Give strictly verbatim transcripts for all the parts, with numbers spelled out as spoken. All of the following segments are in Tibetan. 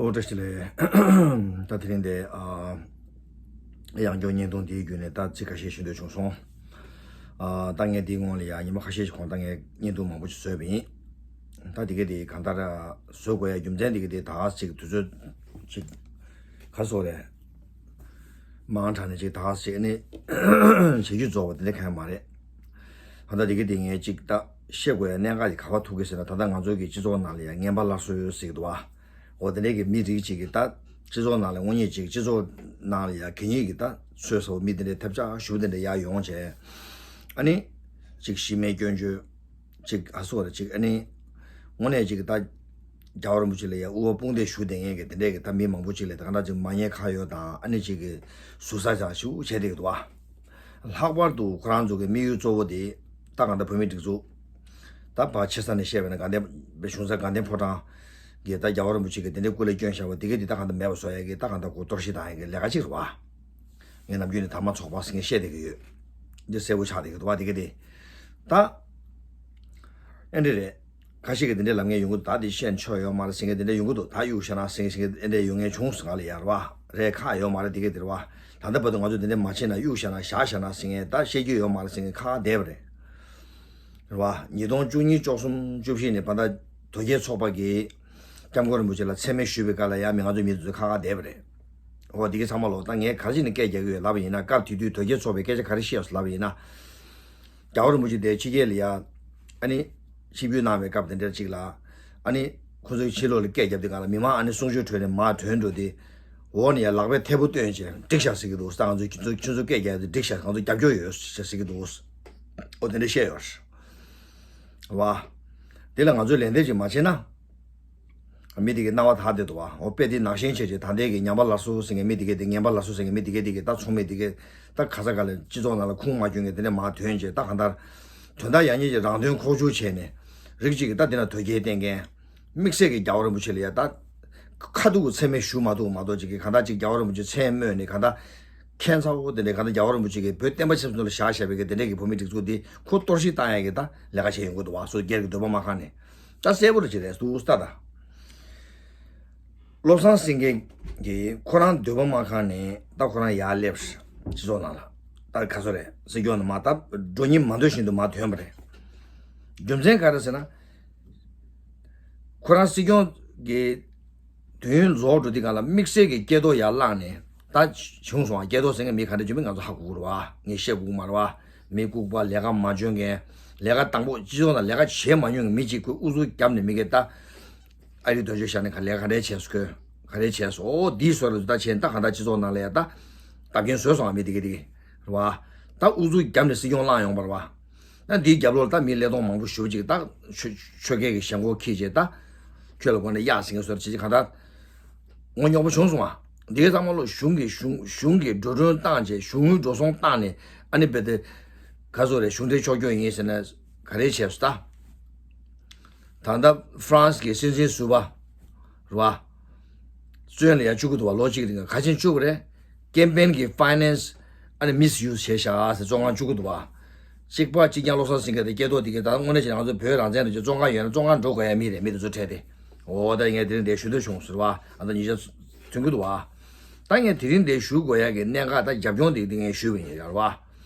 ཨོ་བཀྲ་ཤིས་བདེ་ལེགས། ད་དེ་རིང་འདི་ཨ་ཡང་བསྐྱར་བརྙན་ཐུང་འདིའི་བརྒྱུད་ནས་ད་ཚིག་ཁ་ཤས་ཞུ་འདོད་བྱུང་སོང་། ཨ་ད་ངས་འདིའི་སྔོན་ལ་ཡང་ཉི་མ་ཁ་ཤས་ཤིག་གོང་ད་ངས་བརྙན་ཐུང་མང་པོ་ཞིག་བཟོས་པ་ཡིན། ད་འདི་ག་དེ་གང་ལྟར་བཟོ་དགོས་ཡ་རྒྱུ་མཚན་འདི་ག་དེ་ད་ག་ཅིག་དུས་ཚོད་ཅིག་ག་སོགས་རེད། མང་དྲགས་ནས་ཅིག་ད་ག་ཅིག་ནི་བྱེད་རྒྱུ་རྫོགས་པ་དེ་འདྲ་གང་ཡང་མ་རེད། ད་ལྟ་དེ་ག་དེ་ངས་ཅིག་ད་བཤད་དགོས་ཡ་གནད་འགག་ཅིག་ག་པར་ཐུག་གི་ཟེར་ན། ད་ལྟ་ང་ཚོ་གི་སྤྱི་ཚོགས་ནང་ལ་ཡ་ངན་པ་སླར་གསོ་ཟེར་གི་འདུག་བ། འོ་དེ་འདྲའི་གི་མི་རིགས་ཅིག་གི་ད་སྤྱི་ཚོགས་ནང་ལ་དངོས་གནས་ཅིག་སྤྱི་ཚོགས་ནང་ལ་ཡ་གད་སྙིགས་ཀྱི་ད་ཚོད་ཟ་བོ་མི་དེ་འདྲའི་ཐབས་ཆག་ཞུ་དེ་འདྲ་ཡ་ཡོང་བྱས། ཨ་ནི་ཅིག་གཞི་མེད་སྐྱོན་བརྗོད་ཅིག་ཨ་སོགས་རེ་ཅིག་ཨ་ནི་དངོས་གནས་ཅིག་ད་རྒྱལ་བ་རིན་པོ་ཆེ་ལ་ཡ་དབུ་བ་དཔུང་འདེགས་ཞུ་བསྡད་མཁན་གི་དེ་འདྲའི་གི་ད་མི་མང་པོ་ཅིག་ལ་ད་ག་འདྲ་ཅིག་མ་ཉེས་ཁ་གཡོག་དང་ཨ་ནི་ཅིག་གི་ཟུར་ཟ་ཅག་ཞུ་བྱས་བསྡད་གི་འདུག་བ། ལྷག་པར་དུ་ཁོ་རང་ཚོ་གི་དམིགས་ཡུལ་གཙོ་བོ་དེ་ད་གང་ལྟར་བོད་མིའི་སྒྲིག་འཛུགས། ད་ཕར་ཆེ་ས་ནས་བཤད་པ་ན་དགའ་ལྡན་པའི་གཞུང་ས་དགའ་ལྡན་ཕོ་བྲང་གིས་ད་རྒྱལ་བ་རིན་པོ་ཆེ་གི་དེ་འདྲའི་སྐུ་ལས་བསྐྱོན་བཞག་པ་དེ་ག་དེ་ད་གང་ལྟར་མེད་པ་བཟོ་ཡ་གི་ད་གང་ལྟར་ཁོ་གཏོར་བཤིག་བཏང་ཡ་གི་ལས་ཀ་ཅིག་རེད་བ། ངས་ནམ་རྒྱུན་ནས་དར་མ་ཚོགས་པ་ཟེར་མཁན་བཤད་བསྡད་ཀྱི་ཡོད། འདི་གསལ་པོ་ཆགས་བསྡད་ཀྱི་འདུག་བ་དེ་ག་དེ། ད་ཨེ་འདྲ་རེད། ཁ་ཤས་ཀྱིས་དེ་འདྲའི་ལབ་མཁན་ཡོང་གི་འདུག་ད་དེ་བཤད་ཆོག་ཡོད་མ་རེད་ཟེར་མཁན་དེ་འདྲ་ཡོང་གི་འདུག་ད་གཡུག་བཞག་ན་ཟེར་མཁན་ཟེར་མཁན་ཨེ་འདྲ་ཡོང་མཁན་བྱུང་སོང་། ང་ལ་ཡར་བ་རེད་ཁག་ཡོད་མ་རེད་དེ་ག་དེ་རེད་བ། ད་ལྟ་བར་དུ་ང་ཚོས་དེ་འདྲ་མ་བྱས་ན་གཡུག་བཞག་ན་བཞག་བཞག་ན་ཟེར་མཁན་ད་བཤད་རྒྱུ་ཡོད་མ་རེད་ཟེར་མཁན་ཁག་བསྡད་པ་རེད། རེད་བ། ཉིས་སྟོང་བཅུ་གཉིས་བཅུ་གསུམ་བཅུ་བཞི་ནས་བར་ད་དོལ་རྒྱལ་ཚོགས་པ་གིས་སྐྱབས་མགོན་རིན་པོ་ཆེ་ལ་མཚན་སྨད་ཞུས་པའི་སྐབས་ལ་ཡང་མི་ང་ཚོའི་མི་དེ་ཚོ་ཁག་ཁག་བསྡད་པ་རེད། འོ་དེ་གི་ཚང་མ་ལོ་ད་ངས་ག་རེ་བྱས་ནས་སྐད་རྒྱག་གི་ཡོད་ལབ་པ་ཡིན་ན། སྐབས་དེ་དུས་དོལ་རྒྱལ་ཚོགས་པས་སྐད་ཆ་ག་རེ་བཤད་ཡོད་ལབ་པ་ཡིན་ན། རྒྱལ་བ་རིན་པོ་ཆེ་དེ་ཕྱི་རྒྱལ་ལ་ཡ་ཨ་ནི་ཆིབས་བསྒྱུར་གནང་བའི་སྐབས་དེ་འདྲ་ཅིག་ལ་ཨ་ནི་ཁོ་ཚོའི་ཕྱི་ལོགས་ལ་སྐད་རྒྱབ་དུས་སྒང་ལ་མི་མང་ཨ་ནི་གསུང་ཆོས་གྲོལ་ནས་མར་ཐོན་འགྲོ་དུས་འོག་ནས་ཡ་ལག་པས་མཐེ་བོ་བཏོན་བྱས་འགྲིག་ཤག་ཟེར་གི་འདུག་ད་ང་ཚོ་ཁྱོད་ཚོ་ཁྱོད་ཚོ་སྐད་རྒྱག་དུས་འགྲིག་ཤག་ང་ཚོ་རྒྱབ་སྐྱོར་ཡོད་ཟེར་གི་འདུག་འོ་དེ་འདྲ་བཤད་ཡོད་རེད་བ། དེ་ལ་ང་ཚོས་ལན་འདེབས་ཅིག་མ་བྱས་ན། མི་དེ་གི་སྣང་བ་དག་བསྡད་འདུག་བ། འོ་དཔེ་དེ་ནང་བཞིན་བྱས་རྗེས་ད་ལྟའི་གི་ཉམས་པ་སླར་གསོ་ཟེར་མཁན་མི་དེ་གས་དེ་ངན་པ་སླར་གསོ་ཟེར་མཁན་མི་དེ་གས་དེ་གས་ད་ཚོགས་མི་དེ་གས་ད་ག་ས་ག་ལ་སྤྱི་ཚོགས་ནང་ལ་ཁུངས་མ་འཁྱོལ་མཁན་དེ་འདྲ་མར་ཐོན་རྗེས་ད་གང་ལྟར་དོན་དག་ཡང་སྙིང་གི་རང་དོན་ཁོག་སྦྱོར་བྱས་ནས་རིགས་གཅིག་གི་ད་དེ་ན་དོལ་རྒྱལ་བསྟེན་མཁན་དམིགས་བསལ་གྱི་རྒྱལ་བ་རིན་པོ་ཆེ་ལ་ཡ་ད་ཁ་ཐུག་གི་མཚན་སྨད་ཞུ་མ་ཐུབ་མ་གཏོགས་ཅིག་གི་གང་ལྟར་ཅིག་རྒྱལ་བ་རིན་པོ་ཆེ་མཚན་སྨོས་ནས་གང་ལྟར་ཁྱད་མཚར་པོ་དེ་འདྲའི་གང་ལྟར་རྒྱལ་བ་རིན་པོ་ཆེ་གིས་བོད་བསྟན་པ་ཆབ་སྲིད་ལ་བཞག་བཞག་པའི་གི་དེ་འདྲའི་གི་བོད་མི་སྒྲིག་འཛུགས་འདི་ཁོ་གཏོར་བཤིག་བཏང་ཡ་གི་ད་ལས་ཀ་བྱས་ཡོང་གི་འདུག་བ། སོ་སྒེར་གི་འདོད་པ་མ་ཁེངས་ནས། ད་གསལ་པོ་རེད་ཅེས་རེད་འདུག་ལྟ་ད། བློ་བཟང་སེང་གེ་གིས་ཁོ་རང་འདོད་པ་མ་ཁེངས་ནས་ད་ཁོ་རང་ཡར་སླེབས། སྤྱི་ཚོགས་ནང་ལ་ད་ག་ཚོད་རེད། སྲིད་སྐྱོང་ནང་མར་ད་འགྲོ་ཉིན་མ་འདོད་བཞིན་དུ་མར་ཐོན་པ་རེད། རྒྱུ་མཚན་ག་རེ་ཟེར་ན། ཁོ་རང་སྲིད་སྐྱོང་གི་དུས་ཡུན་རྫོགས་འགྲོ་དུས་སྒང་ལ་དམིགས་བསལ་གྱི་སྐལ་རྡོར་ཡར་བླངས་ནས་ད་བྱུང་སོང་བ། སྐལ་རྡོར་ཟེར་མཁན་མི་ག་འདྲ་བྱུང་མིན་ང་ཚོ་ཧ་གོ་གི་རེད་བ། ངས་བཤད་དགོས་ཀྱི་མ་རེད་བ། མི་ལྐུགས་པ་ལས་ཀ་མ་འཇོན་མཁན། ལས་ཀ་དང་པོ་སྤྱི་ཚོགས་ནང་ལས་ཀ་བྱེད་མ་མྱོང་མཁན་མི་གཅིག་ཁོས་ཨུ་ཚུགས་བརྒྱབ་ནས་མི་གིས་ད་ཨ་རི་རྡོ་རྗེ་བཞག་ནས་ག་ལས་ག་འདྲས་བྱས་སོང་ཁོས། ག་རེ་བྱས་སོང་། འོ་འདིའི་བཟོ་འདྲ་ད་བྱས་ད་གང་ལྟར་སྤྱི་ཚོགས་ནང་ལ་ཡ་ད་བརྡབ་སྐྱོན་བཟོས་སོང་བ། མི་དེ་གི་དེ་གི་རེད་བ། ད་ཨུ་ཚུགས་བརྒྱབ་ནས་སྲིད་སྐྱོང་བླངས་ཡོང་བ་རེད་བ། ད་འདིའི་རྒྱབ་ལོགས་ལ་ད་མི་ཀླད་སྟོང་མང་པོ་ཞེ་པོ་ཅིག་ད་ཆོས་ཆོས་རྒྱལ་གྱི་ཞེན་ཁོག་འཁྱེར་བྱས་ད་ཁྱོད་ལ་སྒོ་ནས་གཡག་ཟེར་མཁན་བཟོ་འདྲ་བྱས་བྱས་གང་ལྟར་ངོ་རྙོག་པོ་བྱུང་སོང་བ། འདི་གའི་ཚང་མ་ལོ་གཞུང་གི་གཞུང་གཞུང་གི་འགྲོ་གྲོན་བཏང་བྱས་གཞུང་དངུལ་འགྲོ་སོང་བཏང་ནས་ཨ་ནི་རྦད་དེ་ག་ཚོད་རེད་གཞུང་འབྲེལ་ཕྱོགས་སྐྱོད་ཡིན་ཟེར་ནས་ག་རེ་བྱས་སོང་ད། ད་ལྟ་ཧྥ་རན་སི་གི་སྲིད་འཛིན་ཟུར་པ་རེད་བ། བཙོན་ལ་ཡར་བཅུག་གི་འདུག་བ། ལོ་གཅིག་རིང་ག་ཆེན་བཅུག་པ་རེད། ཀེམ་པེན་གི་ཕའི་ནན་སི་ཨ་ནི་མིས་ཡུ་སི་བྱས་ཤག་ཟེར་བཙོན་ཁང་བཅུག་གི་འདུག་བ། གཅིག་པ་གཅིག་རྐྱང་བློ་བཟང་སེང་གེ་དང་སྐལ་རྡོར་དེ་གས་ད་དངོས་གནས་བྱས་ན་ང་ཚོ་བོད་རང་བཙན་དུ་བཙོན་ཁང་ཡོད་ན་བཙོན་ཁང་འགྲོ་དགོས་ཡ་མི་རེད། མི་དེ་ཚོ་ཁྲལ་དེ། འོ་ད་ངས་དེ་རིང་འདིར་ཞུ་འདོད་བྱུང་ཟེར་བ། ཨ་ད་ཉིས་ཆ་ཐོན་གི་འདུག་བ། ད་ངས་དེ་རིང་འདིར་ཞུ་དགོས་ཡ་གི་གནད་འགག་ད་རྒྱབ་ལྗོངས་དེ་དེ་ངས་ཞུས་པ་ཡིན་ཡ་རེད་བ།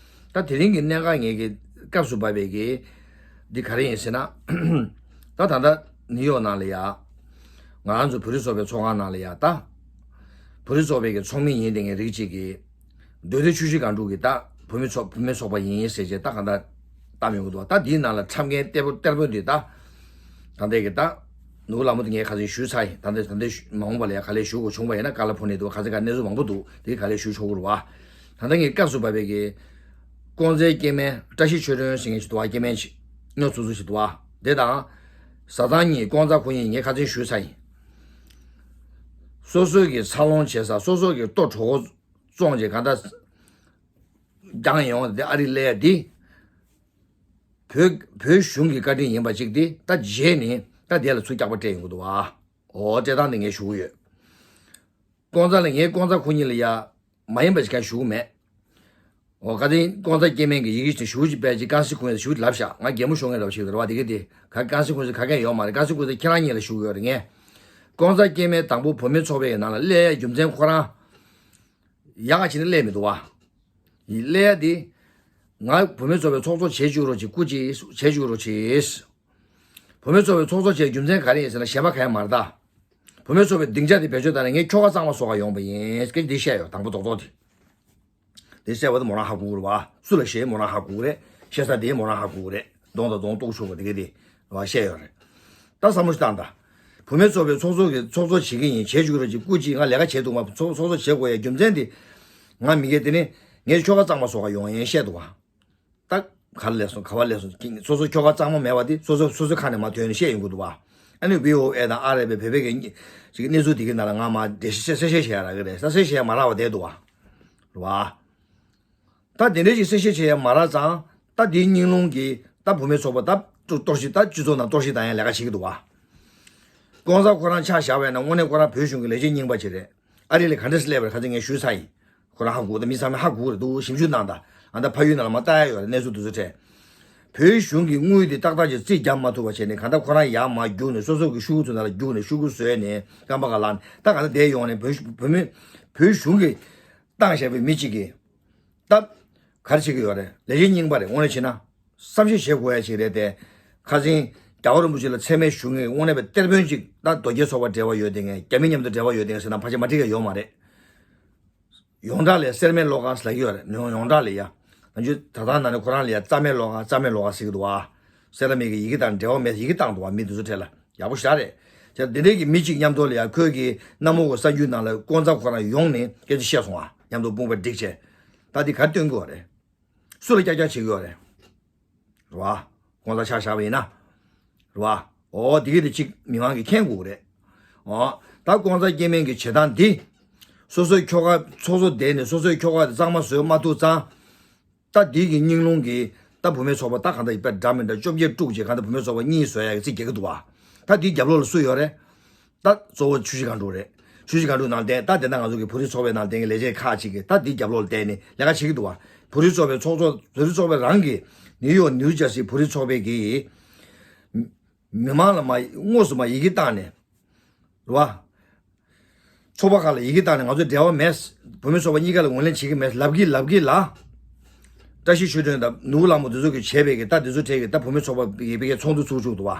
ད་དེ་རིང་གི་གནད་འགག་ངེད་ཀྱི་སྐབས་སུ་བབས་པའི་གི་འདི་ག་རེ་ཡིན་ཟེར་ན། ད་ད་ལྟ་ནིའུ་ཡོག་ནང་ལ་ཡ། ང་རང་ཚོ་བོད་རིགས་ཚོགས་པའི་ཚོགས་ཁང་ནང་ལ་ཡ་ད། བོད་རིགས་ཚོགས་པའི་གི་ཚོགས་མི་ཡིན་དེ་ངས་རིགས་གཅིག་གི། མདོ་སྟོད་ཆུ་བཞི་སྒང་དྲུག་གི་ད་བོད་མི་ཚོགས་བུད་མེད་ཚོགས་པ་ཡིན་ཟེར་བྱས་ད་གང་ལྟར་བཏང་ཡོང་གི་འདུག་ད་འདིའི་ནང་ལ་འཁྲབ་མཁན་གཏེར་པོ་གཏེར་པོ་འདི་ད། ད་ལྟའི་གི་ད། ནོར་བུ་ལྷ་མོ་དེ་ངས་ཁ་སང་ཞུས་ཚར་ཡིན། ད་ལྟ་ད་ལྟ་མ་འོངས་པ་ལ་ཡ་ག་ལེར་ཞུ་དགོས་བྱུང་བ་ཡིན་ན་ཀ་ལ་ཕོ་ནི་འདུག་ག་ཚོད་ག་གནས་ཚུལ་མང་པོ་འདུག་དེ་ག་ལེར་ཞུ་ཆོག་གི་རེད་བ། ད་ལྟ་ངས་སྐབས་སུ་བབས་པའི་གི། ཀོང་ཙེའི་སྐྱེ་དམན་བཀྲ་ཤིས་ཆོས་སྒྲོན་ཟེར་མཁན་ཞིག་འདུག་བ། སྐྱེ་དམན་ཞིག་སྨྱོ་ཚུགས་ཚུགས་ཞིག་འདུག་བ། དེ་དང་། བཟའ་ཚང་གཉིས་ཀོང་ཙ་ཁོ་གཉིས་ངས་ཁ་སང་ཞུས་ཚར་ཡིན། སོ་སོའི་གི་འཚར་ལོངས་བྱེད་ས་སོ་སོའི་གི་ལྟོ་གྲོད་ཁོག་བཙོང་བྱས་གང་ལྟར། རྒྱང་ཡོང་དེ་ཨ་རི་སླེབས་ཡ་འདི། བོད་བོད་གཞུང་གི་བཀའ་དྲིན་ཡིན་པ་གཅིག་འདི་ད་རྗེས་ནས་ད་དེ་ལ་ཚུར་སྐྱག་པ་སྤྲད་ཡོང་གི་འདུག་བ། འོ་སྤྲད་སྟངས་འདི་ངས་ཞུ་གི་ཡོད། ཀོང་ཙ་ལ་ངས་ཀོང་ཙ་ཁོ་གཉིས་ལ་ཡ་མ་ཡིན་པ་ཞིག་ཀྱང་ཞུ་གི་མེད། འོ་ག་དེ་ཀོང་ཙ་སྐྱེ་དམན་གྱི་ཡི་གེ་ཞིག་ཞུ་ཅིག་སྤེལ་ཅིག་ཀན་སི་ཀུན་ཞུ་ལབ་ཤག་ང་རྒན་མོ་ཤོར་མཁན་འདྲ་བ་ཞིག་རེད་བ། དེ་གི་དེ་ག་ཀན་སི་ཀུན་ག་གས་ཡོད་མ་རེད། ཀན་སི་ཀུན་ཁྱེད་རང་གཉིས་ལ་ཞུ་གི་ཡོད་རེད། ངས་ ཀོང་ཚ་སྐྱེ་དམན་དང་པོ་བུད་མེད་ཚོགས་པའི་ནང་ལ་སླེབས་ཡ་རྒྱུ་མཚན་ཁོ་རང་ཡག་ག་བྱས་ནས་སླེབས་མི་འདུག་བ། ཡིན་སླེབས་ཡ་དེ། ང་བུད་མེད་ཚོགས་པའི་ཚོགས་གཙོ་བྱེད་བཅུག་རོགས་གྱིས། སྐུ་མཁྱེན། བྱེད་བཅུག་རོགས་གྱིས། བུད་མེད་ཚོགས་པའི་ཚོགས་གཙོ་བྱས་རྒྱུ་མཚན་ག་རེ་ཡིན་ཟེར་ན་གཞན་པ་གང་ཡང་མ་རེད་ད། བུད་མེད་ཚོགས་པའི་སྡིངས་ཆ་དེ་བེད་སྤྱོད་བཏང་ནས་ངས་ཁྱོ་ག་གཙང་མ་བཟོ་ག་ཡོང་པ་ཡིན་སྐད་ཆ་འདི་བཤད་ཡོད། དང་པོ་རྡོག་རྡོག་དེ། དེ་བཤད་པ་དེ་མོ་རང་ཧ་གོ་གི་རེད་བ། སུ་ལ་བཤད་མོ་རང་ཧ་གོ་གི་རེད། བཤད་ས་དེ་མོ་རང་ཧ་གོ་གི་རེད། གདོང་དང་གདོང་གཏུག་ཆོག་པ་དེ་ག་དེ་བ་བཤད་ཡོད་རེད། ད་བསམ་བློ་ཞིག་བཏང་ད། བུད་མེད་ཚོགས་པའི་ཚོགས་གཙོ་གི་ཚོགས་གཙོ་བྱེད་ཀྱི་ཡིན། བྱེད་བཅུག་རོགས་གྱིས། སྐུ་མཁྱེན། ང་ལས་ཀ་བྱེད་ཐུབ་མ། ཚོགས་ཚོགས་གཙོ་བྱེད་དགོས་ཡ་རྒྱུ་མཚན་དེ། ང་མི་སྒེར་དེ་ནི་ངས་ཁྱོ་ག་གཙང་མ་བཟོ་ག་ཡོང་ཡིན་བཤད་འདུག་བ། ད་ག་ལ་སླེབས་སོང་། ག་བ་སླེབས་སོང་། སོ་སོ་ཁྱོ་ག་གཙང་མ་མེད་པ་དེ་སོ་སོ་སོ་སོའི་ཁ་ནས་མར་ཐོན་ནས་བཤད་ཡོང་གི་འདུག་བ། ཨ་ནི་བྷི་ཨོ་ཨེ་དང་ཨར་ཨེཕ་བོད་པའི་གི་ཅིག་གནས་ཚུལ་དེ་གི་ནང་ལ་ང་མར་འགྲེལ་བཤད་གསལ་བཤད་བྱེད་ཡ་རག་གི་རེད། གསལ་བཤད་བྱེད་ཡ་མ་རག་པ་བསྡད་འདུག་བ། རེད་བ། ད་དེ་འདྲའི་ཅིག་གསལ་བཤད་བྱེད་ཡ་མ་རག་ཙང་ད་དེའི་སྙིང་རླུང་གིས་ད་བུད་མེད་ཚོགས་པ་ད་གཏོར་བཤིག་ད་སྤྱི་ཚོགས་ནང་གཏོར་བཤིག་བཏང་ཡ་ལས་ཀ་བྱེད་ཀྱི་འདུག་བ། ཀོང་ཚ་ཁོ་རང་ཆ་བཞག་པ་ཡིན་ན་དངོས་གནས་ཁོ་རང་བོད་གཞུང་གི་ལས་བྱེད་རྙིང་པ་ཅིག་རེད། ཨ་རི་ལ་ག་འདྲས་སླེབས་པ་རེད་ཁ་ཚིག་ངས་ཞུས་ཚར་ཡིན། ཁོ་རང་ཧ་གོ་ད། མི་ཚང་མས་ཧ་གོ་གི་རེད་འདུག་ཞིབ་འཇུག་གནང་དང་། ཨ་ད་ཕ་ཡུལ་ནང་ལ་མར་ལྟ་ཡ་ཡོད་རེད། གནས་ཚུལ་དེ་ཚོ་འཕྲད། བོད་གཞུང་གི་དངུལ་དེ་ཏག་ཏག་ཅིག་རྩིས་རྒྱག་མ་ཐུབ་པ་བྱས་ནས་གང་ལྟར་ཁོ་རང་ཡར་མར་རྒྱུགས་ནས་སོ་སོ་གི་ཤོག་གུ་ཚོ་ནང་ལ་རྒྱུགས་ནས་ཤོག་གུ་བཟོས་ནས་རྐང་པ་ག་ལ་ད་གང་ལྟར་བསྡད་ཡོང་ནས་བོད་བོད་མི་བོད་གཞུང་གི་བཏང་བཞག་པའི་མི་གཅིག་གིས་ད་ག་རེ་བྱེད་ཀྱི་ཡོད་རེད། ལས་བྱེད་རྙིང་པ་རེད། དངོས་གནས་བྱས་ན། བསམ་ཤེས་བྱེད་དགོས་ཡ་ཞིག་རེད་དེ། ཁ་སང་རྒྱལ་བ་རིན་པོ་ཆེ་ལ་མཚན་སྨད་ཞུ་མཁན་དངོས་གནས་པའི་གཏེར་དཔོན་ཅིག་ད་རྡོ་རྗེ་ཚོགས་པ་འབྲེལ་བ་ཡོད་དེ་ངས་རྒྱ་མི་མཉམ་དུ་འབྲེལ་བ་ཡོད་དེ་ངས་ཟེར་ན་ཕལ་ཆེར་མ་འགྲིག་ཡ་ཡོད་མ་རེད། ཡོངས་གྲགས་ལ་སེར་སྨད་བློ་དཀར་ཟེར་གྱི་ཡོད་རེད། ཡོངས་ཡོངས་གྲགས་ལ་ཡ། ང་ཚོས་ད་ལྟ་ནང་ནས་ཁོ་རང་ལ་ཡ་རྩ་སྨད་བློ་དཀར་རྩ་སྨད་བློ་དཀར་ཟེར་གྱི་འདུག་ཨ། སེ་ར་མིག་གི་ཡི་གེ་དང་འབྲེལ་བ་མེད། ཡི་གེ་བཏང་འདུག་ཨ། མི་དེ་ཚོ་གྲས་ལ་ཡག་པོ་ཞེ་དྲག་རེད། བྱས་ཙང་འདི་འདྲའི་གི་མི་གཅིག་མཉམ་དུ་ལ་ཡ་ཁོས་གི་གནམ་འོག་གི་གསར་འགྱུར་ནང་ལ་ཀོང་ཚ་ཁོ་རང་ཡོང་ནས་སྐད་ཆ་བཤད་སོང་ཨ། མཉམ་དུ་དཔུང་པ་སྒྲིག་བྱས། ད་འདི་ག་རེ་སྟོན་གྱི་ཡོད་རེད། སུ་ལ་ཀྱག་ཀྱག་བྱེད་ཀྱི་ཡོད་རེད། རེད་བ། ཁོང་ཚོ་ཆ་བཞག་པ་ཡིན་ན། རེད་བ། འོ་དེ་གི་དེ་གཅིག་མི་མང་གིས་མཁྱེན་དགོས་ཀྱི་རེད། འོ། ད་ཀོང་ཚ་སྐྱེ་དམན་གྱི་བྱེད་སྟངས་འདི། སོ་སོའི་ཁྱོ་ག་ཚོགས་གཙོ་བསྡད་ནས་སོ་སོའི་ཁྱོ་ག་དེ་གཙང་མ་བཟོས་མ་ཐུབ་ཙང་། ད་འདི་གི་སྙིང་རླུང་གིས་ད་བུད་མེད་ཚོགས་པ་ད་གང་ལྟར་ཡིན་པ་འདྲ་མི་འདྲ་བཅོ་བརྒྱད་དཀྲུགས་བྱས་གང་ལྟར་བུད་མེད་ཚོགས་པ་གཉིས་བཟོ་ཡ་གི་རྩིས་རྒྱག་གི་འདུག་བ། ད་འདིའི་རྒྱབ་ལོགས་ལ་སུ་ཡོད་རེད། ད་གཙོ་བོ་ཆུ་བཞི་སྒང་དྲུག་རེད། ཆུ་བཞི་སྒང་དྲུག་ནང་བསྟན་ད་དེ་ན་ང་ཚོ་གི་བོད་རིགས་ཚོགས་པའི་ནང་བསྟན་གྱི་ལས་བྱེད་ཁག་ཅིག་གིས་ད་དེའི་རྒྱབ་ལོགས་ལ་བསྡད་ནས་ལས་ཀ་བྱེད་ཀྱི་འདུག་བ། བོད་རིགས་ཚོགས་པའི་ཚོགས་གཙོ་བོད་རིགས་ཚོགས་པའི་རང་གི་ནིའུ་ཡོག་ནིའུ་ཇར་སི་བོད་རིགས་ཚོགས་པའི་གི་མི་མང་ལ་མ་དངོས་སུ་མ་ཡི་གེ་བཏང་ནས་རེད་བ། ཚོགས་པ་ཁག་ལ་ཡི་གེ་བཏང་ནས་ང་ཚོ་འབྲེལ་བ་མེད། བུད་མེད་ཚོགས་པ་གཉིས་ཀ་ལ་ངོས་ལེན་བྱེད་ཀྱི་མེད་ལབ་ཀྱི་ལབ་ཀྱི་ལ། བཀྲ་ཤིས་ཆོས་སྒྲོན་དང་ནོར་བུ་ལྷ་མོ་དེ་ཚོ་གིས་བྱས་པའི་གི་ད་དེ་ཚོ་གྲས་ཀྱི་ད་བུད་མེད་ཚོགས་པ་གི་བི་གའི་ཚོགས་འདུ་ཚུགས་བཅུག་འདུག་བ།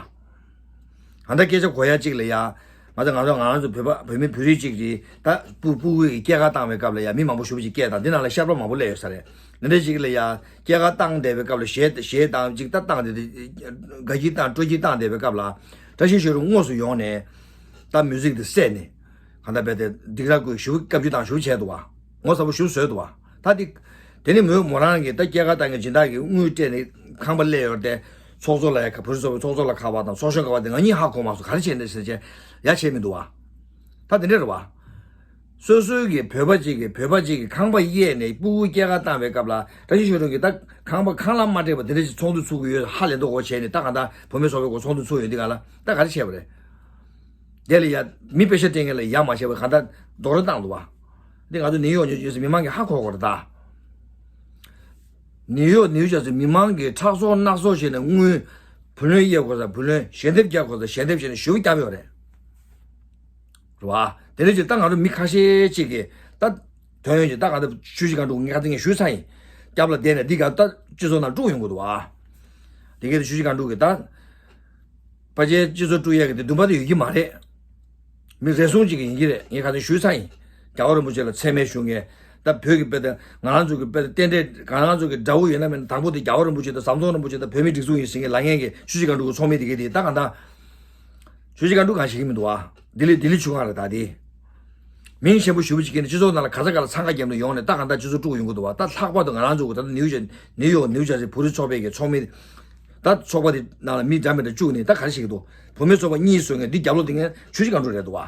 ད་ལྟ་སྐད་ཆ་གོ་ཡ་གཅིག་ལ་ཡ། ང་ཚོ་ང་ཚོ་ང་རང་ཚོ་བོད་པ་བོད་མི་བོད་རིགས་གཅིག་རེད་ད། སྤུ་སྤུ་གུ་གི་སྐྱེས་སྐར་བཏང་བའི་སྐབས་ལ་ཡ་མི་མང་པོ་ཞེ་པོ་ཅིག་སྐད་བཏང་འདི་ནང་ལ་ཤར་པ་མང་པོ་སླེབས་ཡོད་ས་རེད། འདི་འདྲ་ཅིག་ལ་ཡ་སྐྱེས་སྐར་བཏང་བསྡད་པའི་སྐབས་ལ་གཞས་གཞས་བཏང་ཅིག་ད་བཏང་བསྡད་དེ་དགའ་སྐྱིད་བཏང་སྤྲོ་སྐྱིད་བཏང་བསྡད་པའི་སྐབས་ལ་བཀྲ་ཤིས་ཆོས་སྒྲོན་དངོས་སུ་ཡོང་ནས་ད་མིའུ་ཟིག་དེ་བསད་ནས་གང་ལྟར་བས་ཏེ་སྡིགས་ར་བསྐུལ་ཞེ་པོ་བཀའ་བཀྱོན་བཏང་ཞེ་པོ་བྱས་འདུག་བ། ངོ་ཚ་པོ་ཞེ་པོ་བཟོས་འདུག་བ། ད་འདི། དེ་ནི་མོས་མོ་རང་གིས་ད་སྐྱེས་སྐར་བཏང་གི་སྦྱིན་བདག་གིས་དངུལ་སྤྲད་ནས་ཁང་པ་གླས་ཡོད་དེ། ཚོགས་གཙོ་ལ་ཡ་ཁ་བུ་རི་ཚོགས་པའི་ཚོགས་གཙོ་ལ་ཁ་པར་དང་ཚོགས་གཞོན་ཁ་པར་དེ་ང་གཉིས་ཧ་གོ་མ་སོང་། ག་རེ་བྱས་ནས་ཟེར་བྱས་ཡ་བྱས་མི་འདུག་བ། ད་དེ་འདྲ་རེད་བ། སོ་སོའི་གི་བོད་པ་གཅིག་གིས་བོད་པ་གཅིག་གི་ཁང་པ་གཡས་ནས་སྤུ་གུ་སྐྱེས་སྐར་བཏང་བའི་སྐབས་ལ་བཀྲ་ཤིས་ཆོས་སྒྲོན་གྱིས་ད་ཁང་པ་ཁང་གླ་མ་སྤྲད་པ་དེ་འདྲ་ཞིག་ཚོགས་འདུ་ཚུགས་ཀྱི་ཡོད་ཧ་ལས་མདོག་གོ་བྱས་ནས་ད་གང་ལྟར་བུད་མེད་ཚོགས་པའི་སྐོར་ཚོགས་འདུ་ཚུགས་ཡོད་འདི་ག་ལ་ད་ག་རེ་བྱས་པ་རེད། དེ་ལ་ཡ་མི་པེ་ཤ་སྤྲད་མཁན་ལ་ཡ་མ་བྱས་པ་གང་ལྟར་རྡོག་རོལ་བཏང་འདུག་བ། འདི་ང་ཚོ་ནིའུ་ཡོག་ནིའུ་ཇར་སི་མི་མང་གིས་ཧ་གོ་གོ་རེད་ད། ནིའུ་ཡོག་ནིའུ་ཇར་སི་མི་མང་གིས་ཁྲག་བཙོག་སྣ་ཚོགས་བྱས་ནས་དངུལ་བུ་ལོན་གཡར་དགོས་ས་བུ་ལོན་ཞལ་འདེབས་རྒྱག་དགོས་ས་ཞལ་འདེབས་བྱས་ནས་ཞེ་པོ་བརྒྱབ་ཡོད་རེད། རེད་བ། དེ་འདྲ་ཅིག་ད་ང་ཚོ་མི་ཁ་ཤས་ཅིག་གིས་ད་དོན་ཡོད་ཀྱི་ད་གང་ལྟར་ཆུ་བཞི་སྒང་དྲུག་ངས་ཁ་སང་ངས་ཞུས་ཚར་ཡིན། སྐྱབས་ལ་བསྡད་ནས་འདི་ག་ད་སྤྱི་ཚོགས་ནང་དཀྲུག་ཡོང་གི་འདུག་བ། དེ་གས་ཆུ་བཞི་སྒང་དྲུག་གི་ད། ཕལ་ཆེར་སྤྱི་ཚོགས་དཀྲུག་ཡག་གི་དེ་འདུན་པ་དེ་ཡོད་ཀྱི་མ་རེད། མི་རེ་ཟུང་ཅིག་གི་ཡིན་གྱི་རེད། ངས་ག་ཚོད་ཞུས་ཚར་ཡིན། རྒྱལ་བ་རིན་པོ་ཆེ་ལ་མཚན་སྨད་ཞུ་མཁན། ད་བོད་ཀྱི་དཔེ་དེ་ང་རང་ཚོ་གི་དཔེ་དེ་རྟེན་འབྲེལ་ང་རང་ཚོ་གི་དགྲ་བོ་ཡོད་ན་མེད་ན་དང་པོ་དེ་རྒྱལ་བ་རིན་པོ་ཆེ་དང་ཟམ་གདོང་རིན་པོ་ཆེ་དང་བོད་མིའི་སྒྲིག་འཛུགས་ཡིན་ཟེར་མཁན་ལབ་མཁན་གྱི་ཆུ་བཞི་སྒང་དྲུག་གི་ཚོགས་མི་དེ་གས་དེ་ད་གང་ལྟར། ཆུ་བཞི་སྒང་དྲུག་གང་ཞིག་གི་མི་འདུག་ཨ། ལྡི་ལི་ལྡི་ལི་ཆུ་སྒང་རེད་ད་དེ། མིང་ཆེན་པོ་ཞུ་བ་ཅིག་གིས་ནི་སྤྱི་ཚོགས་ནང་ལ་ག་ས་ག་ལ་འཚང་ཁ་བརྒྱབ་ནས་ཡོང་ནས་ད་གང་ལྟར་སྤྱི་ཚོགས་དཀྲུག་ཡོང་གི་འདུག་བ། ད་ལྷག་པར་དུ་ང་རང་ཚོ་གི་ད་ལྟ་ནིའུ་ཡོག་ནིའུ་ཡོག་ནིའུ་ཇར་སི་བོད་རིགས་ཚོགས་པའི་གི་ཚོགས་མི། ད་ཚོགས་པ་དེ་ནང་ལ་མི་འདྲ་མི་འདྲ་བཅུག་ནས་ད་ག་རེ་བྱེད་ཀྱི་འདུག་བུད་མེད་ཚོགས་པ་གཉིས་བཟོས་ནས་འདི་རྒྱབ་ལོགས་དེ་ངས་ཆུ་བཞི་སྒང་དྲུག་རེད་འདུག་བ།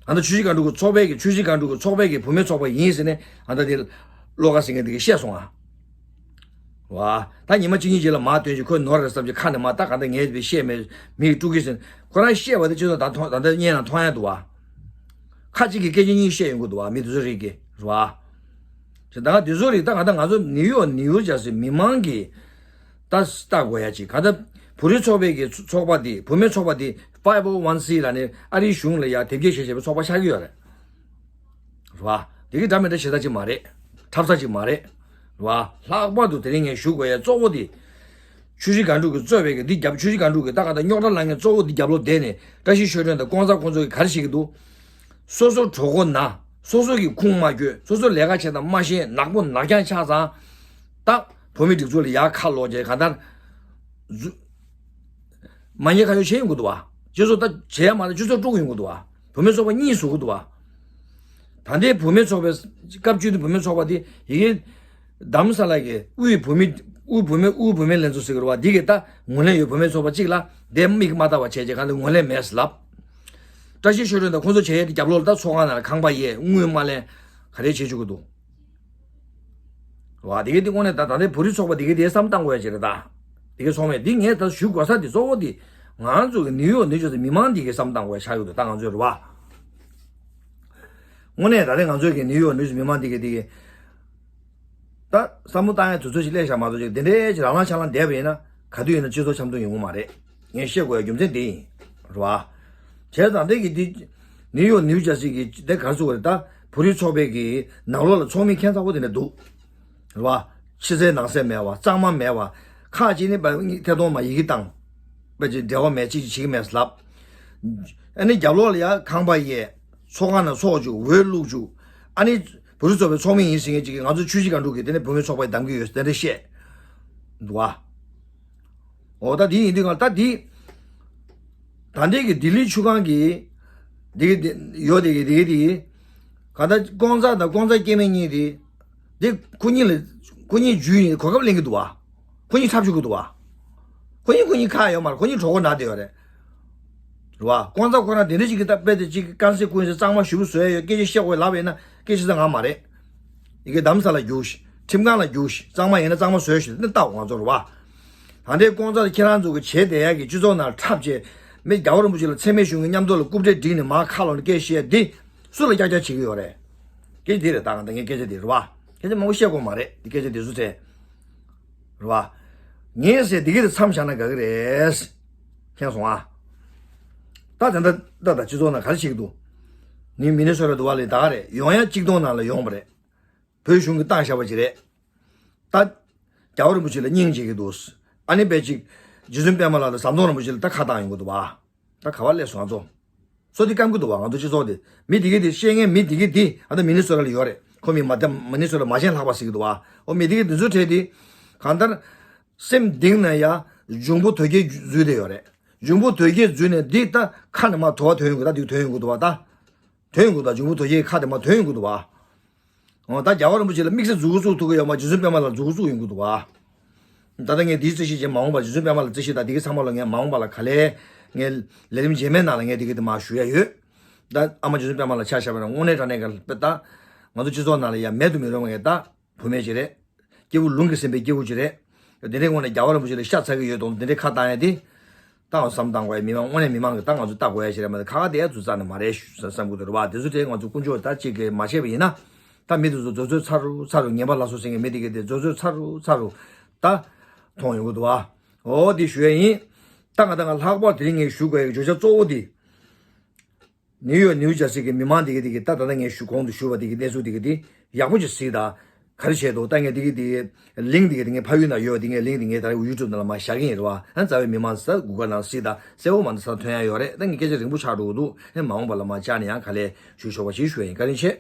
ཨ་ད་ཆུ་བཞི་སྒང་དྲུག་གི་ཚོགས་པའི་གི་ཆུ་བཞི་སྒང་དྲུག་གི་ཚོགས་པའི་གི་བུད་མེད་ཚོགས་པ་ཡིན་ཟེར་ནས་ཨ་ད་དེ་བློ་དགའ་ཟེར་མཁན་དེ་གིས་བཤད་སོང་ཨ། བ། ད་ཉི་མ་གཅིག་གཉིས་རྗེས་ལ་མར་ཐོན་ཅིག་ཁོས་ནོར་རེད་བསམ་ཅིག་ཁ་ནས་མར་ད་ག་འདྲ་ངས་བཤད་མེད་མི་དཀྲུག་གི་ཟེར། ཁོ་རང་བཤད་པ་དེ་སྤྱི་ཚོགས་ད་མཐོང་ད་ལྟ་བརྙན་ལ་མཐོང་ཡ་འདུག་བ། ཁ་གཅིག་གིས་སྐད་ཆ་གཉིས་བཤད་ཡོང་གི་འདུག་བ་མི་དེ་ཚོ་རིགས་ཀྱིས་རེད་བ། ཞེས་ད་ག་དེ་ཚོ་རིགས་ད་ག་ད་ང་ཚོ་ནིའུ་ཡོག་ནིའུ་ཇར་སི་མི་མང་གིས་ད་ལྟ་དགོས་ཡ་ཅིག་ག་ད་བོད་རིགས་ཚོགས་པའི་གི་ཚོགས་པ་དེ་བུད་མེད་ཚོགས་པ་དེ། Five O One C ལ་ནི་ཨ་རིའི་གཞུང་ལ་ཡ་དེབ་སྐྱེལ་བྱས་བྱས་པའི་ཚོགས་པ་ཆགས་ཀྱི་ཡོད་རེད། རེད་བ། དེ་གི་འདྲ་མི་འདྲ་ཞེ་དྲག་ཅིག་མ་རེད། འཁྲབ་ས་ཅིག་མ་རེད། རེད་བ། ལྷག་པར་དུ་དེ་རིང་ངས་ཞུ་དགོས་ཡ་གཙོ་བོ་དེ། ཆུ་བཞི་སྒང་དྲུག་གིས་གཙོས་པའི་གི་འདི་རྒྱབ་ཆུ་བཞི་སྒང་དྲུག་གིས་ད་ག་ད་རྙོག་དྲ་ལངས་མཁན་གཙོ་བོ་འདི་རྒྱབ་ལོགས་བསྡད་ནས་བཀྲ་ཤིས་ཆོས་སྒྲོན་དང་ཀོང་ཚ་ཁོང་ཚོ་གིས་ག་རེ་བྱེད་ཀྱི་འདུག་སོ་སོ་གྲོད་ཁོག་ན། སོ་སོ་གི་ཁུངས་མ་བཀོད། སོ་སོ་ལས་ཀ་བྱེད་དང་མ་ཤེས། ནག་པོ་ནག་རྐྱང་ཆགས་ཙང་། ད་བོད་མི་སྒྲིག་འཛུགས་ལ་ཡར་ཁ་ལོག་བྱས་གང་ལྟར། མ་ཉེས་ཁ་གཡོག་བྱས་ཡོང་གི་འདུག་བ། སྤྱི་ཚོགས་ད་བྱས་མ་ད་སྤྱི་ཚོགས་དཀྲུག་ཡོང་གི་འདུག་བ། བུད་མེད་ཚོགས་པ་གཉིས་བཟོ་གི་འདུག་བ། ད་ལྟའི་བུད་མེད་ཚོགས་པའི་སྐབས་བཅུ་དུས་བུད་མེད་ཚོགས་པ་དེ་ཡི་གེ་རྡ་རམ་ས་ལ་གི་དབུས་བོད་མི་དབུས་བུད་མེད་དབུས་བུད་མེད་ལྷན་ཚོགས་ཟེར་གི་རེད་བ། འདི་གི་ད་ངོས་ལེན་ཡོད། བུད་མེད་ཚོགས་པ་གཅིག་ལ་དེ་མིག་མ་ལྟ་བ་བྱས་རྗེས་གང་ལ་ངོས་ལེན་མེད་ཟེར་ལབ། བཀྲ་ཤིས་ཆོས་སྒྲོན་དང་ཁོང་ཚོ་བྱས་ཡས་དེ་རྒྱབ་ལོགས་ལ་ད་ཚོགས་ཁང་ནང་ལ་ཁང་པ་གཡས་དངུལ་མ་ལེན་ག་རེ་བྱེད་བཅུག་གི་འདུག་བ། དེ་གི་དེ་དངོས་གནས་ད་ད་ལྟའི་བོད་རིགས་ཚོགས་པ་དེ་གི་དེ་བསམ་བཏང་དགོས་ཡ་ཅིག་རེད་ད། དེ་གི་ཚོགས་མེད་འདི་ངས་ད་ཞུ་དགོས་ས་དེ་གཙོ་བོ་དེ་ང་ཚོ་གི་ནིའུ་ཡོག་ནིའུ་ཇར་སི་མི་མང་དེ་གི་བསམ་བཏང་དགོས་ཡ་ཆགས་ཡོད་འདུག་ད་ང་ཚོའི་རེད་བ། དངོས་གནས་ད་ལྟའི་ང་ཚོའི་གི་ནིའུ་ཡོག་ནིའུ་ཇར་སི་མི་མང་དེ་གི་དེ་གི་ད་བསམ་བློ་བཏང་ཡ་དུས་ཚོད་ཅིག་སླེབས་བཞག་མ་གཏོགས་ཅིག་དེ་འདྲའི་ཅིག་རང་ལ་ཆ་ལང་བསྡད་པ་ཡིན་ན་ག་དུས་ཡིན་ན་སྤྱི་ཚོགས་འཆམ་མཐུན་ཡོང་གི་མ་རེད། ངས་བཤད་དགོས་ཡ་རྒྱུ་མཚན་དེ་ཡིན། རེད་བ། བྱས་ཙང་དེ་གི་དེ་ནིའུ་ཡོག་ནིའུ་ཇར་སི་གི་དེ་ག་རེ་ཟེར་དགོས་རེད་ད། བོད་རིགས་ཚོགས་པའི་གི་ནང་ལོགས་ལ་ཚོགས་མི་ཁྱད་མཚར་པོ་དེ་འདྲ་འདུག་རེད་བ། ཕྱི་གསལ་ནང་གསལ་མེད་བ། གཙང་མ་མེད་བ། ཁག་ཅིག་ནི་བ་ཐད་གཏོང་མ་ཡི་གེ་བཏང་། བ་ཅིག་འབྲེལ་བ་མེད་ཅིག་ཅིག་བྱེད་ཀྱི་མེད་ལབ། ཨ་ནི་རྒྱབ་ལོགས་ལ་ཡ་ཁང་པ་གཡས། ཚོགས་ཁང་ནང་ཚོགས་བཅུག་འོས་བླུགས་བཅུག་ཨ་ནི་བོད་རིགས་ཚོགས་པའི་ཚོགས་མི་ཡིན་ཟེར་མཁན་ཅིག་གིས་ང་ཚོ་ཆུ་བཞི་སྒང་དྲུག་གིས་དེ་ནས་བུད་མེད་ཚོགས་པ་གདམ་གྱི་ཡོད་ཟེར་དེ་འདྲ་བཤད་འདུག་བ། འོ་ད་འདི་ཡིན་དུས་གང་ད་འདི། ད་འདི་གི་ལྡི་ལི་ཆུ་སྒང་གི་འདི་གི་འདི་ཡོད་དེ་གི་འདི་གི་འདི། གང་ལྟར་ཀོང་ཚ་དང་ཀོང་ཚ་སྐྱེ་དམན་གཉིས་དེ། འདི་ཁོ་གཉིས་ལ་ཁོ་གཉིས་རྒྱུས་ཡིན་གོ་སྐབས་ལེན་གི་འདུག་བ། ཁོ་གཉིས་འཁྲབ་བཅུག་གི་འདུག་བ། ཁོ་གཉིས་ཁོ་གཉིས་ཁག་ཡོད་མ་རེད། ཁོ་གཉིས་གྲོད་ཁོག་ན་བསྡད་ཡོད་རེད། རེད་བ། ཀོང་ཚ་ཁོ་རང་དེ་འདྲ་ཅིག་གི་ད་དཔེ་དེ་ཅིག་གི་དཀར་ཟས་ཀུན་ཟས་གཙང་མ་ཞུ་བཟོས་ཡོད་སྐད་ཆ་བཤད་དགོས་ལབ་ཡིན་ན་སྐད་ཆ་ཟ་ང་མ་རེད། ཡི་གེ་རྡ་རམ་ས་ལ་རྒྱུགས་ཤིག་ཁྲིམས་ཁང་ལ་རྒྱུགས་ཤིག་གཙང་མ་ཡིན་ན་གཙང་མ་བཟོས་ཤིག་ནི་ལྟ་འོ་ང་ཚོ་རེད་བ། ད་ལྟའི་ཀོང་ཚ་དེ་ཁྱེད་རང་ཚོ་གི་བྱས་བསྡད་ཡག་གི་སྤྱི་ཚོགས་ནང་འཁྲབ་བྱས་མི་རྒྱལ་བ་རིན་པོ་ཆེ་ལ་མཚན་སྨད་ཞུ་མཁན་མཉམ་དུ་ལ་རྐུབ་སྟེགས་བསྒྲིགས་ནས་མར་ཁ་ལོག་ནས་སྐད་བཤད་འདི་སུ་ལ་ཀྱག་ཀྱག་བྱེད་ཀྱི་ཡོད་རེད། སྐད་ཆ་འདི་རེད་ད་གང་ལྟར་ངའི་སྐད་ཆ་འདི་རེད་བ། སྐད་ཆ་མང་པོ་བཤད་དགོས་མ་རེད་འདི་སྐད་ཆ་འདི་ཚོ་ཚེ། རེད་བ། ངས་ཟེར་འདི་གི་དེ་མཚམས་བཞག་ན་དགའ་གི་རེད། མཁྱེན་སོང་ཨ། ད་དེ་འདྲ་ད་ད་སྤྱི་ཚོགས་ནང་ག་རེ་བྱེད་ཀྱི་འདུག་ནི་མི་ནི་སོ་ར་འདུག་བ་ལས་ད་ག་རེད་ཡོང་ཡ་གཅིག་སྟོང་ནང་ལ་ཡོང་བ་རེད། བོད་གཞུང་གིས་བཏང་བཞག་པ་ཅིག་རེད། ད། རྒྱལ་བ་རིན་པོ་ཆེ་ལ་སྙིང་རྗེ་གི་འདུག་ཨ་ནི་དཔེ་ཅིག་རྗེ་བཙུན་པད་མ་ལགས་དང་ཟམ་གདོང་རིན་པོ་ཆེ་ལ་ད་ཁ་བཏང་ཡོང་གི་འདུག་བ། ད་ག་བ་སླེབས་སོང་ང་ཚོ། སོ་འདི་སྐམ་གི་འདུག་བ་ང་ཚོ་སྤྱི་ཚོགས་འདི། མི་འདི་གི་འདི་བཤད་མཁན་མི་འདི་གི་འདི་ཨ་ད་མི་ནི་སོ་ར་ལ་ཡོད་རེད། ཁོ་མི་མ་ད་མི་ནི་སོ་ར་མ་བྱན་ལྷག་པ་ཟེར་གི་འདུག་བ། ཨོ་མི་འདི་གི་འདི་ཚོ་གྲས་འདི། གང་ལྟར། སེམས་གཏིང་ན་ཡ། འབྱུང་པོ་དོལ་རྒྱལ་འཛུལ་བསྡད་ཡོད་རེད། འབྱུང་པོ་དོལ་རྒྱལ་འཛུལ་ནས་འདི་ད་ཁ་ནས་མ་དོ་བ་ཐོན་ཡོང་གི་ད་འདི་ཐོན་ཡོང་གི་འདུག་བ་ད། ཐོན་ཡོང་གི་འདུག་ད་འབྱུང་པོ་དོལ་རྒྱལ་ཁ་དེ་མ་ཐོན་ཡོང་གི་འདུག་བ། འོ་ད་རྒྱལ་བ་རིན་པོ་ཆེ་ལ་དམིགས་བསལ་མཛུབ་གུ་བཙུགས་ཐུབ་ཀྱི་ཡོད་མ་རྗེ་བཙུན་པད་མ་ལ་མཛུབ་གུ་བཙུགས་ཡོང་གི་འདུག་བ། ད་ལྟ་ངས་འདིའི་རྩིས་གཞི་བྱས་མ་འོངས་པ་རྗེ་བཙུན་པད་མ་ལ་རྩིས་གཞི་དང་འདི་གི་ཚང་མ་ལ་ངས་མ་འོངས་པ་ལ་ག་ལེ། ངས་ལས་རིམ་རྗེས་མའི་ནང་ལ་ངས་འདི་གི་དེ་མ་ཞུ་ཡ་ཡོད། ད་ཨ་མ་རྗེ་བཙུན་པད་མ་ལ་ཆ་བཞག་པ་ན་དངོས་གནས་དྲང་གནས་ག་ལ་དཔེ་ད། ང་ཚོ་སྤྱི་ཚོགས་ནང་ལ་ཡ་མེད་དུ་མི་རུང་བ་ངས་ད། བུད་མེད་ཅིག་རེད། སྐྱེས་བུ་ལུང་གིས་ཟིན་པའི་སྐྱེས་བུ་ཅིག་རེད། དེ་འདྲའི་ངོས་ནས་རྒྱལ་བ་རིན་པོ་ཆེ་ལ་ཤ་ཚ་གི་ཡོད་དང་དེ་འདྲའི་ཁ་བཏང་ཡ་དེ། ད་བསམ་བཏང་དགོས་ཡ་མི་མང་དངོས་གནས་མི་མང་གི་ད་ང་ཚོ་ལྟ་དགོས་ཡ་ཞིག་རེད་མ་གཏོགས་ཁ་ཁ་དེ་ཡ་ཚོ་རྩ་ནས་མ་རེད་བསམ་གི་འདུག་རེད་བ། དེ་ཚོ་དེ་ང་ཚོ་དཀོན་མཆོག་ད་གཅིག་གིས་མ་བྱས་པ་ཡིན་ན། ད་མི་དེ་ཚོ་རྫོགས་ཚོད་ཚར་རུ་ཚར་རུ་ངན་པ་ལ་སོགས་ཟེར་མཁན་མི་དེ་གས་དེ་རྫོགས་ཚོད་ཚར་རུ་ཚར་རུ་ད་མཐོང་ཡོང་གི་འདུག་བ། འོ་དེ་ཞུ་ཡ་ཡིན། ད་ང་ད་ང་ལྷག་པར་དེ་རིང་ངས་ཞུ་དགོས་ཡ་གི་བརྗོད་བྱ་གཙོ་བོ་དེ། ནིའུ་ཡོག་ནིའུ་ཇར་སི་གི་མི་མང་དེ་གི་དེ་གི་ད་ད་ལྟ་ངས་ཞུ་གོང་དུ་ཞུས་པ་དེ་གི་གནས་ཚུལ་དེ་གི་དེ་ཡག་པོ་ཅིག་གཟིགས་དང་། ག་རེ་བྱས་འདུག་ད་ངས་དེ་གི་དེ་གི་ལིང་དེ་གི་དེ་ངས་ཕ་ཡུལ་ནང་ཡོད་དེ་ངས་ལིང་དེ་ངས་ད་ཡུ་ཊུབ་ནང་ལ་མར་བཞག་གི་ཡིན་རེད་བ། ཨ་རྩ་བའི་མི་མང་ས་གུ་གལ་ནང་གཟིགས་དང་གསལ་བོ་མ་འདི་ས་ཐོན་ཡ་ཡོད་རེད། ད་ངས་སྐད་ཆ་རིང་པོ་ཆགས་འགྲོ་གི་འདུག་ཨེ་མ་འོངས་པ་ལ་མར་བཅར་ནས་ཡང་ག་ལེ་ཞུ་ཆོག་པ་ཞིག་ཞུ་ཡ་ཡིན། བཀའ་དྲིན་ཆེ།